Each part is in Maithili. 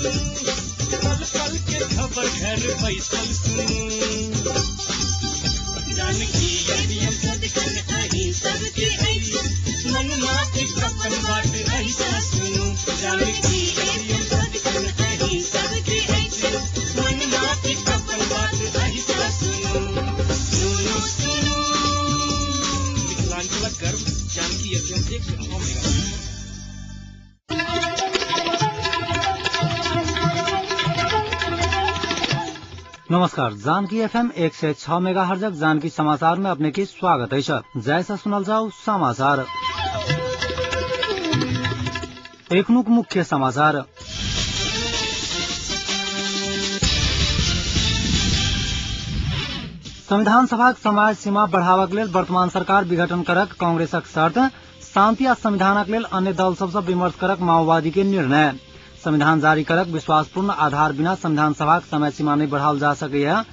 सुनू, पल पल के खबर घर बैसल सुनू। जानकी एफएम सदिखन अहीं सबके अछि, मनमा के अपन बात अहिसँ सुनू। जानकी एफएम सदिखन अहीं सबके अछि, मनमा के अपन बात अहिसँ सुनू। सुनू सुनू मिथिलांचलक गर्व जानकी एफएम 106 मेगा। नमस्कार, जानकी एफएम 106 मेगाहर्जक जानकी समाचार में अपने के स्वागत है। जैसा सुनल जाओ समाचार। एखनुक मुख्य समाचार। संविधान सभाक समय सीमा बढ़ावक लेल वर्तमान सरकार विघटन करक कांग्रेसक शर्त, शांति आ संविधानक लेल अन्य दल सबसँ विमर्श करक माओवादी के निर्णय। संविधान जारी करक विश्वासपूर्ण आधार बिना संविधान सभाक समय सीमा नहीं बढ़ाओल जा सकैया,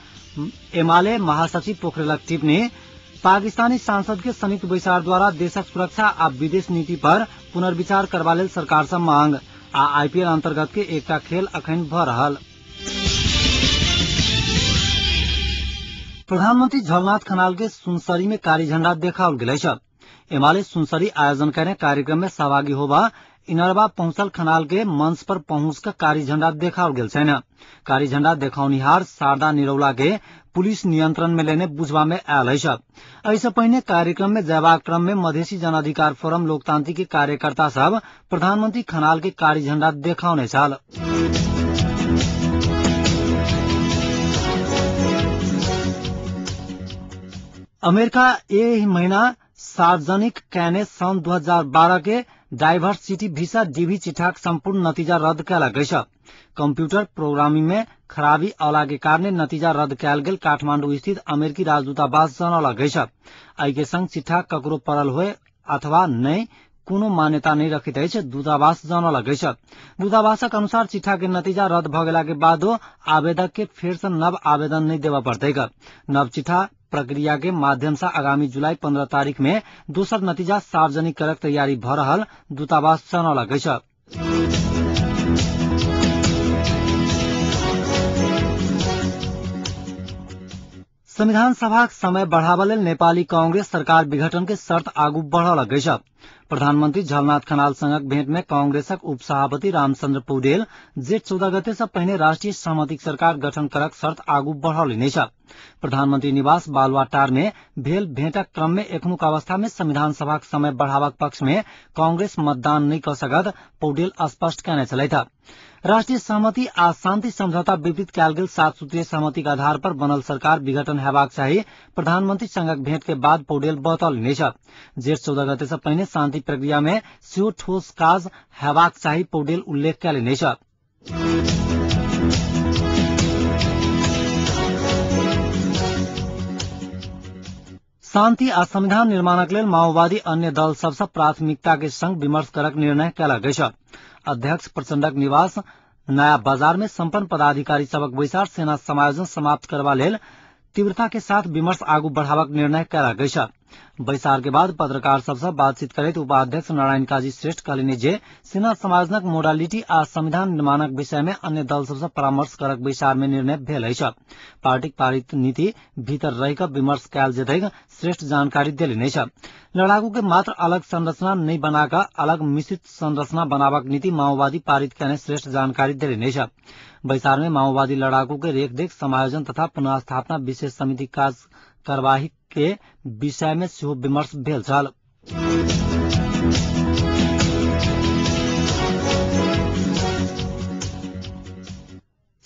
एमाले महासचिव पोखरेलक टिप्पणी। पाकिस्तानी सांसद के संयुक्त बैसार द्वारा देशक सुरक्षा आ विदेश नीति पर पुनर्विचार करबा लेल सरकार से मांग। आ आईपीएल अंतर्गत के एकटा खेल अखन भ रहल। प्रधानमंत्री झलनाथ खनाल के सुनसरी में कारी झंडा देखाओल गेल अछि। एमाले सुनसरी आयोजन करने कार्यक्रम में सहभागी होबा इनरवा पहुंचल खनाल के मंच पर पहुंच कर कारी झंडा देखाओल गेल छैन। कारी झंडा देखाउनिहार शारदा निरौला के पुलिस नियंत्रण में लेने बुझबा में आयल अछि। एहिसँ पहिने कार्यक्रम में जयबाक क्रम में मधेसी जनाधिकार फोरम लोकतांत्रिक के कार्यकर्ता सब प्रधानमंत्री खनाल के कारी झंडा देखाउने छल। अमेरिका एहि महीना सार्वजनिक कैने सन् 2012 के डाइभर्सिटी भिसा डीभी चिट्ठाक संपूर्ण नतीजा रद्द कयलक अछि। कंप्यूटर प्रोग्रामिंग में खराबी अवला के कारणे नतीजा रद्द कयल गेल काठमांडू स्थित अमेरिकी राजदूतावास जनौलक अछि। एहि के संग चिट्ठा ककरो पड़ल होय अथवा नहि कोनो मान्यता नहि रखैत अछि, दूतावास जनौलक अछि। दूतावासक अनुसार चिट्ठा के नतीजा रद्द भ गेला के बादो आवेदक के फेर से नव आवेदन नहि देबय पड़तैक। नव चिट्ठा प्रक्रिया के माध्यम से आगामी जुलाई 15 तारीख में दोसर नतीजा सार्वजनिक करक तैयारी भ रहल दूतावास जनौलक अछि। संविधान सभाक समय बढ़ावा लेल नेपाली कांग्रेस सरकार विघटन के शर्त आगू बढ़ौलक अछि। प्रधानमंत्री झलनाथ खनाल संगक भेंट में कांग्रेसक उपसभापति रामचंद्र पौडेल जेठ 14 गते से पहिने राष्ट्रीय सहमतिक सरकार गठन करक शर्त आगू बढ़ौलनि अछि। प्रधानमंत्री निवास बालुवाटार में भेल भेंटक क्रम में एखनुक अवस्था में संविधान सभाक समय बढ़ावाक पक्ष में कांग्रेस मतदान नहि क सकत पौडेल स्पष्ट कयने छलथि। राष्ट्रीय सहमति आ शांति समझौता विपरीत कयल गेल 7 सूत्रीय सहमतिक आधार पर बनल सरकार विघटन हेबाक चाही, प्रधानमंत्री संगक भेंट के बाद पौडेल बतौलनि अछि। जेठ 14 गते से पहिने शांति प्रक्रिया में सेहो ठोस काज हेबाक चाही पौडेल उल्लेख कयलनि अछि। शांति आ संविधान निर्माणक लेल माओवादी अन्य दल सबसँ प्राथमिकता के संग विमर्श करक निर्णय कयलक अछि। अध्यक्ष प्रचंडक निवास नया बाजार में संपन्न पदाधिकारी सबक बैसार सेना समायोजन समाप्त करबा लेल तीव्रता के साथ विमर्श आगू बढ़ावक निर्णय कयलक अछि। बैसार के बाद पत्रकार सबसँ बातचीत करैत उपाध्यक्ष नारायण काजी श्रेष्ठ कहलनि जे सेना समायोजनक मोडालिटी आ संविधान निर्माणक विषय में अन्य दल सबसँ परामर्श करक बैसार में निर्णय भेल अछि। पार्टीक पारित नीति भीतर रहि कऽ विमर्श कयल जेतैक श्रेष्ठ जानकारी देलनि अछि। लड़ाकू के मात्र अलग संरचना नहि बनाकऽ अलग मिश्रित संरचना बनाबक नीति माओवादी पारित कयने श्रेष्ठ जानकारी देलनि अछि। बैसार में माओवादी लड़ाकू के रेखदेख समायोजन तथा पुनर्स्थापना विशेष समिति काज कार्यवाही के विषय में सेहो विमर्श भेल छल।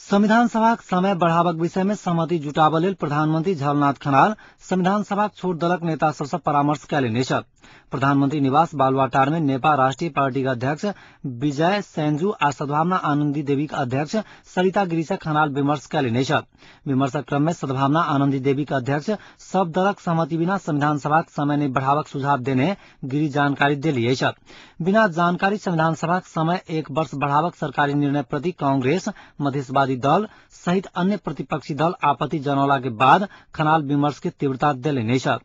संविधान सभाक समय बढ़ावक विषय में सहमति जुटाबऽ लेल प्रधानमंत्री झलनाथ खनाल संविधान सभाक छोट दलक नेता सबसँ परामर्श कयलनि अछि। प्रधानमंत्री निवास बालुवाटार में नेपाल राष्ट्रीय पार्टीक अध्यक्ष विजय सेन्जू आ सद्भावना आनन्दी देवीक अध्यक्ष सरिता गिरी से खनाल विमर्श कयलनि अछि। विमर्शक क्रम में सद्भावना आनन्दी देवीक अध्यक्ष सब दलक सहमति बिना संविधान सभाक समय नहि बढ़ावक सुझाव देने गिरी जानकारी देली अछि। बिना जानकारी संविधान सभाक समय 1 वर्ष बढ़ावक सरकारी निर्णय प्रति कांग्रेस, मधेसवादी दल सहित अन्य प्रतिपक्षी दल आपत्ति जनौला के बाद खनाल विमर्श के तीव्रता देलनि अछि।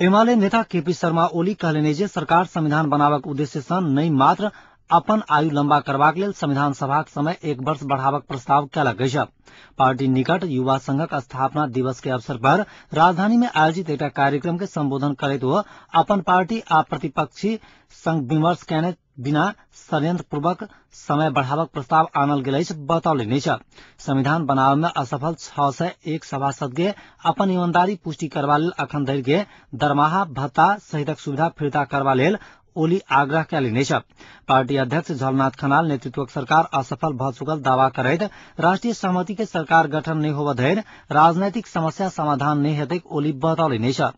एमाले नेता केपी शर्मा ओली कहलनि जे सरकार संविधान बनाबक उद्देश्य सँ नहि मात्र अपन आयु लंबा करबाक लेल संविधान सभाक समय 1 वर्ष बढ़ाबक प्रस्ताव कयलक अछि। पार्टी निकट युवा संघक स्थापना दिवस के अवसर पर राजधानी में आयोजित एकटा कार्यक्रम के संबोधन करैत ओ अपन पार्टी आ प्रतिपक्षी संग विमर्श कयने बिना षड्यंत्र पूर्वक समय बढ़ाबक प्रस्ताव आनल गेल अछि बतौलनि अछि। संविधान बनाबय में असफल 601 सभासद के अपन ईमानदारी पुष्टि करबा लेल अखन धरि के दरमाहा भत्ता सहितक सुविधा फिर्ता करबा लेल ओली आग्रह कयलनि अछि। पार्टी अध्यक्ष झलनाथ खनाल नेतृत्वक सरकार असफल भऽ चुकल दावा करैत राष्ट्रीय सहमति के सरकार गठन नहि होबय धरि राजनैतिक समस्या समाधान नहि हेतैक ओली बतौलनि अछि।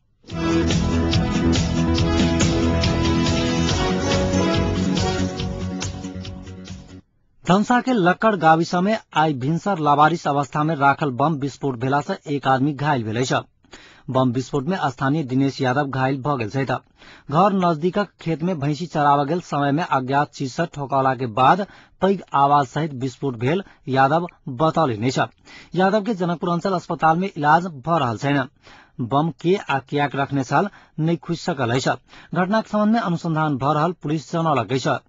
धनुषा के लक्कड़ गाविस में आई भिनसर लावारिस अवस्था में राखल बम विस्फोट भेला से एक आदमी घायल भेल अछि। बम विस्फोट में स्थानीय दिनेश यादव घायल भऽ गेल छथि। घर नजदीकक खेत में भैंसी चराबऽ गेल समय में अज्ञात चीज से ठोकौला के बाद पैघ आवाज सहित विस्फोट भेल यादव बतौलनि अछि। यादव के जनकपुर अंचल अस्पताल में इलाज भऽ रहल छैन। बम के आ कियाक रखने छल नहि खुजि सकल अछि। घटनाक संबंध में अनुसंधान भऽ रहल पुलिस जनौलक अछि।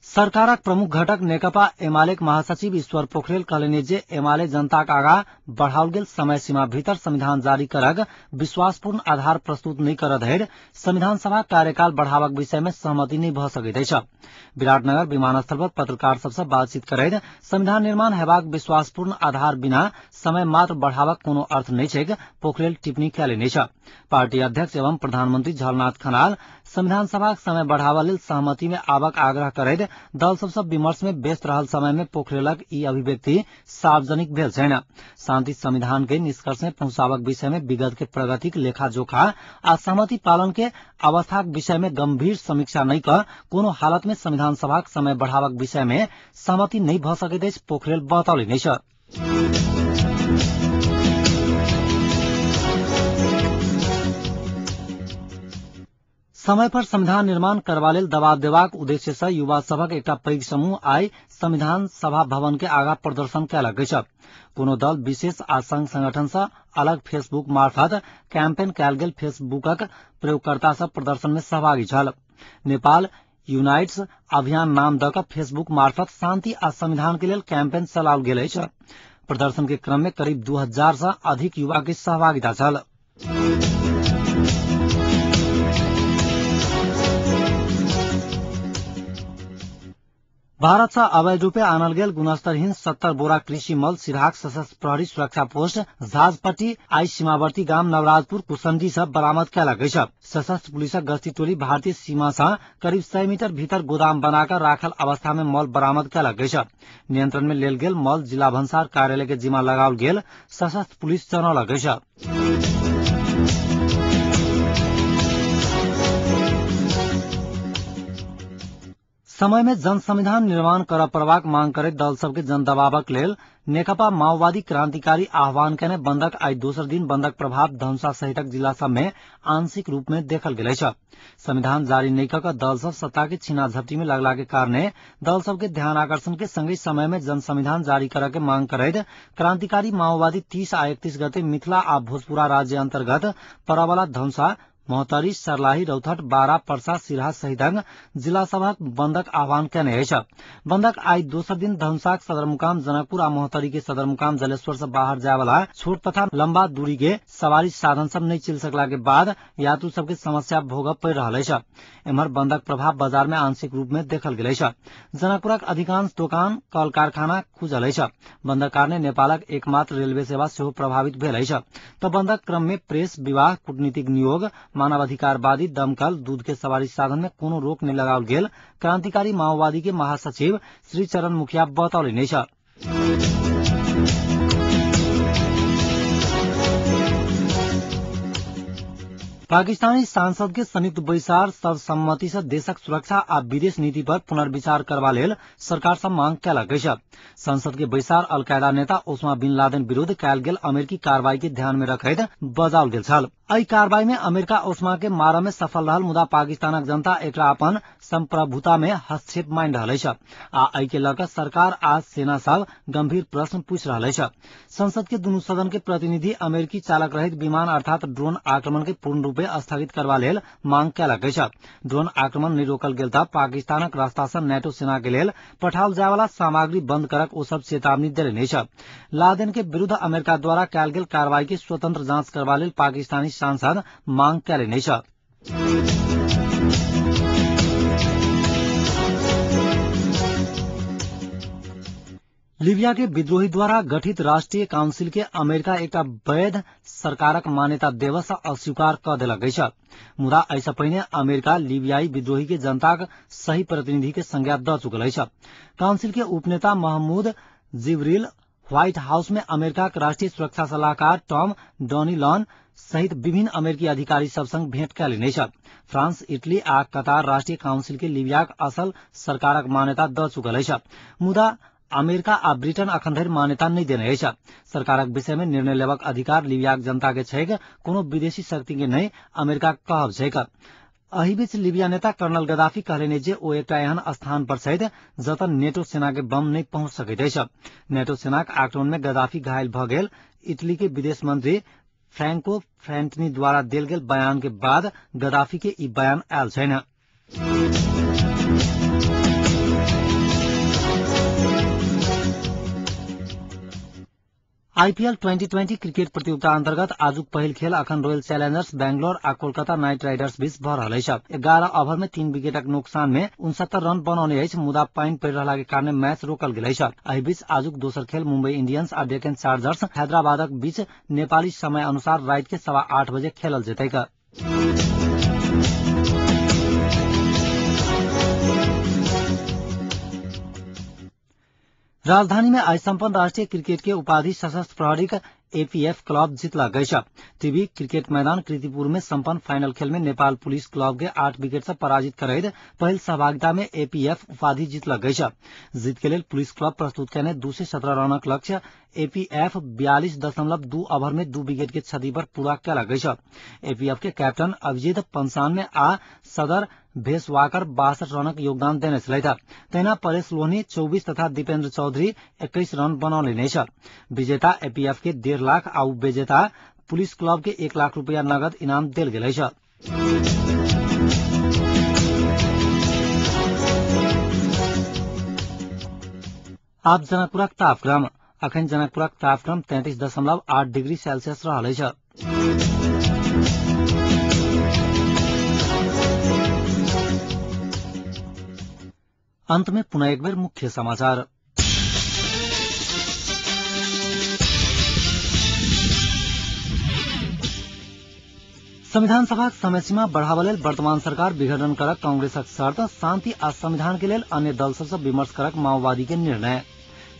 सरकारक प्रमुख घटक नेकपा एमालेक महासचिव ईश्वर पोखरेल कहलनि जे एमाले जनताक आगा बढ़ाओल गेल समय सीमा भीतर संविधान जारी करक विश्वासपूर्ण आधार प्रस्तुत नहि करऽ धरि संविधान सभा कार्यकाल बढ़ाबक विषय में सहमति नहि भऽ सकैत अछि। विराटनगर विमानस्थल पर पत्रकार सबसँ बातचीत करैत संविधान निर्माण हेबाक विश्वासपूर्ण आधार बिना समय मात्र बढ़ाबक कोनो अर्थ नहि छैक पोखरेल टिप्पणी कयलनि अछि। पार्टी अध्यक्ष एवं प्रधानमंत्री झलनाथ खनाल संविधान सभाक समय बढ़ाबा लेल सहमति में आबक आग्रह करैत दल सबसँ विमर्श में व्यस्त रहल समय में पोखरेलक ई अभिव्यक्ति सार्वजनिक भेल छैन। शांति संविधान के निष्कर्ष में पहुंचाबक विषय में विगत के प्रगतिक लेखा जोखा आ सहमति पालन के अवस्थाक विषय में गंभीर समीक्षा नहि कऽ कोनो हालत में संविधान सभाक समय बढ़ाबक विषय में सहमति नहि भऽ सकैत अछि पोखरेल बतौलनि अछि। समय पर संविधान निर्माण करबा लेल दबाव देबाक उद्देश्य से युवा सभक एकटा पैघ समूह आई संविधान सभा भवन के आगा प्रदर्शन कयलक अछि। कोनो दल विशेष आ संघ संगठन से अलग फेसबुक मार्फत कैंपेन कयल गेल फेसबुकक प्रयोगकर्ता सब प्रदर्शन में सहभागी छल। नेपाल यूनाइट्स अभियान नाम दऽ कऽ फेसबुक मार्फत शांति आ संविधान के लेल कैंपेन चलाओल गेल अछि। प्रदर्शन के क्रम में करीब 2000 से अधिक युवा के सहभागिता छल। भारत से अवैध रूपे आनल गेल गुणस्तरहीन 70 बोरा कृषि मल सिरहाक सशस्त्र प्रहरी सुरक्षा पोस्ट झाजपट्टी आई सीमावर्ती गाम नवराजपुर कुसंडी से बरामद कयलक अछि। सशस्त्र पुलिसक गश्ती टोली भारतीय सीमा से करीब 100 मीटर भीतर गोदाम बनाकर राखल अवस्था में मल बरामद कयलक अछि। नियंत्रण में लेल गेल मल जिला भन्सार कार्यालय के जिम्मा लगाओल गेल सशस्त्र पुलिस जनौलक अछि। समय में जन संविधान निर्माण करऽ पड़बाक मांग करैत दल सबके जनदबावक लेल नेकपा माओवादी क्रांतिकारी आह्वान केने बंदक आई दोसर दिन बंदक प्रभाव धनुषा सहितक जिला सब में आंशिक रूप में देखल गेल अछि। संविधान जारी नहि कऽ दल सब सत्ता के छीना झपटी में लगला के कारणे दल सबके ध्यान आकर्षण के संगे समय में जन संविधान जारी करऽ के मांग करैत क्रांतिकारी माओवादी 30 आ 31 गते मिथिला आ भोजपुरा राज्य अंतर्गत पड़यवला धनुषा, महोत्तरी, सर्लाही, रौतहट, बारा, पर्सा, सिरहा सहितक जिला सभक बंदक आह्वान केने अछि। बंदक आई दोसर दिन धनुषाक सदरमुकाम जनकपुर आ महोत्तरी के सदरमुकाम जलेश्वर से बाहर जाय वाला छोट तथा लंबा दूरी के सवारी साधन सब नहि चलि सकला के बाद यात्रु सबके समस्या भोगऽ पड़ि रहल अछि। एम्हर बंदक प्रभाव बाजार में आंशिक रूप में देखल गेल अछि। जनकपुरक अधिकांश दोकान, कल कारखाना खुजल अछि। बंदक कारणे नेपालक एकमात्र रेलवे सेवा सेहो प्रभावित भेल अछि। तऽ बंदक क्रम में प्रेस, विवाह, कूटनीतिक नियोग, मानवाधिकारवादी, दमकल, दूध के सवारी साधन में कोनो रोक नहि लगाओल गेल क्रांतिकारी माओवादी के महासचिव श्री चरण मुखिया बतौलनि अछि। पाकिस्तानी सांसद के संयुक्त बैसार सर्वसम्मति से देशक सुरक्षा आ विदेश नीति पर पुनर्विचार करबा लेल सरकार से मांग कयलक अछि। संसद के बैसार अलकायदा नेता ओसामा बिन लादेन विरूद्ध कयल गेल अमेरिकी कार्रवाई के ध्यान में रखैत बजाओल गेल छल। एहि कार्रवाई में अमेरिका ओस्मा के मारय में सफल रहल, मुदा पाकिस्तानक जनता एकरा अपन संप्रभुता में हस्तक्षेप मानि रहल अछि आ एहि के लऽ कऽ सरकार आ सेना सब गंभीर प्रश्न पूछि रहल अछि। संसद के दुनू सदन के प्रतिनिधि अमेरिकी चालक रहित विमान अर्थात ड्रोन आक्रमण के पूर्ण रूपे स्थगित करबा लेल मांग कयलक अछि। ड्रोन आक्रमण नहि रोकल गेल तऽ पाकिस्तानक रास्ता सँ नेटो सेना के लेल पठाओल जाय वाला सामग्री बंद करक ओ सब चेतावनी देलनि अछि। लादेन के विरुद्ध अमेरिका द्वारा कयल गेल कार्रवाई के स्वतंत्र जांच करबा लेल पाकिस्तानी सांसद मांग कयलनि अछि। लीबिया के विद्रोही द्वारा गठित राष्ट्रीय काउंसिल के अमेरिका एकटा वैध सरकारक मान्यता देबऽ सँ अस्वीकार कऽ देलक अछि। मुदा एहिसँ पहिने अमेरिका लीबियाई विद्रोही के जनताक सही प्रतिनिधि के संज्ञा दऽ चुकल अछि। काउंसिल के उपनेता महमूद जिब्रिल व्हाइट हाउस में अमेरिकाक राष्ट्रीय सुरक्षा सलाहकार टॉम डॉनिलॉन सहित विभिन्न अमेरिकी अधिकारी सब संग भेंट कयलनि अछि। फ्रांस, इटली आ कतार राष्ट्रीय काउंसिल के लीबियाक असल सरकारक मान्यता दऽ चुकल अछि, मुदा अमेरिका आ ब्रिटेन अखन धरि मान्यता नहि देने अछि। सरकारक विषय में निर्णय लेबाक अधिकार लीबियाक जनता के छैक, कोनो विदेशी शक्ति के नहि, अमेरिकाक कहब छैक। एहि बीच लीबिया नेता कर्नल गद्दाफी कहलनि जे ओ एकटा एहन स्थान पर छथि जतऽ नेटो सेना के बम नहि पहुंच सकैत अछि। नेटो सेनाक आक्रमण में गद्दाफी घायल भऽ गेल। इटली के विदेश मंत्री फ्रैंको फ्रेंटनी द्वारा देल गेल बयान के बाद गद्दाफी के ई बयान आयल छनि। आईपीएल 2020 क्रिकेट प्रतियोगिता अंतर्गत आजुक पहिल खेल अखन रॉयल चैलेंजर्स बैंगलोर आ कोलकाता नाइट राइडर्स बीच भऽ रहल अछि। 11 ओवर में 3 विकेटक नुकसान में 69 रन बनौने अछि, मुदा पानि पड़ि रहला के कारण मैच रोकल गेल अछि। एहि बीच आजुक दोसर खेल मुंबई इंडियंस आ डेक्कन चार्जर्स हैदराबादक बीच नेपाली समय अनुसार राति के 8:15 बजे खेलल जेतैक। राजधानी में आज सम्पन्न राष्ट्रीय क्रिकेट के उपाधि सशस्त्र प्रहरी का एपीएफ क्लब जितलक अछि। टीवी क्रिकेट मैदान कीर्तिपुर में सम्पन्न फाइनल खेल में नेपाल पुलिस क्लब के 8 विकेट से पराजित करैत पहिल सहभागिता में एपीएफ उपाधि जितलक अछि। जीत के लेल पुलिस क्लब प्रस्तुत कयने 217 रनक लक्ष्य एपीएफ 42.2 ओवर में 2 विकेट के क्षति पर पूरा कयलक अछि। एपीएफ के कैप्टन अभिजीत 95 आ सदर भेसवाकर 62 रनक योगदान देने छलथि। तहिना परेश लोहनी 24 तथा दीपेन्द्र चौधरी 21 रन बनौलनि अछि। विजेता एपीएफ के 1.5 लाख आ विजेता पुलिस क्लब के 1 लाख रुपया नगद इनाम देल गेल अछि। आब जनकपुरक तापक्रम। अखन जनकपुरक तापक्रम 33.8 डिग्री सेल्सियस रहल अछि। अंत में पुनः एक बेर मुख्य समाचार। संविधान सभाक समय सीमा बढ़ाबऽ लेल वर्तमान सरकार विघटन करक कांग्रेसक शर्त, शांति आ संविधान के लेल अन्य दल सबसँ विमर्श करक माओवादी के निर्णय।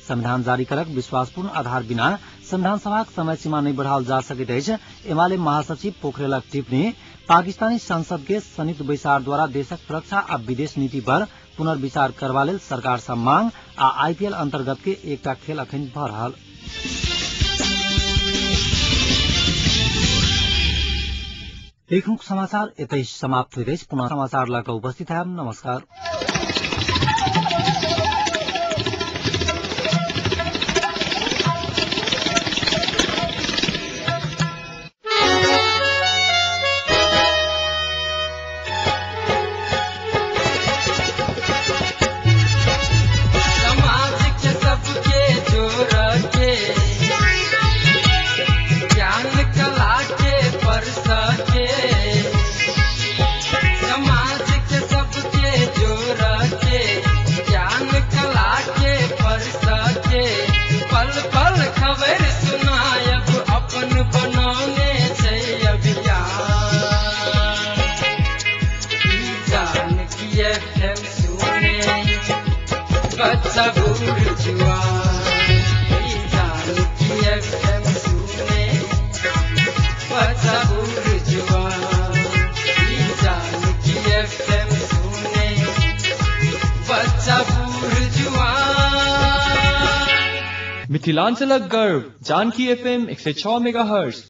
संविधान जारी करक विश्वासपूर्ण आधार बिना संविधान सभाक समय सीमा नहि बढ़ाओल जा सकैत अछि, एमाले महासचिव पोखरेलक टिप्पणी। पाकिस्तानी संसद के संयुक्त बैसार द्वारा देशक सुरक्षा आ विदेश नीति पर पुनर्विचार करबा लेल सरकार सँ मांग आ आईपीएल अंतर्गत के एकटा खेल अखन भऽ रहल। एखनुक समाचार एतहि समाप्त होइत अछि। पुनः समाचार लऽ कऽ उपस्थित हैब। नमस्कार। मिथिलांचलक गर्व जानकी एफएम 106 मेगाहर्ट्ज।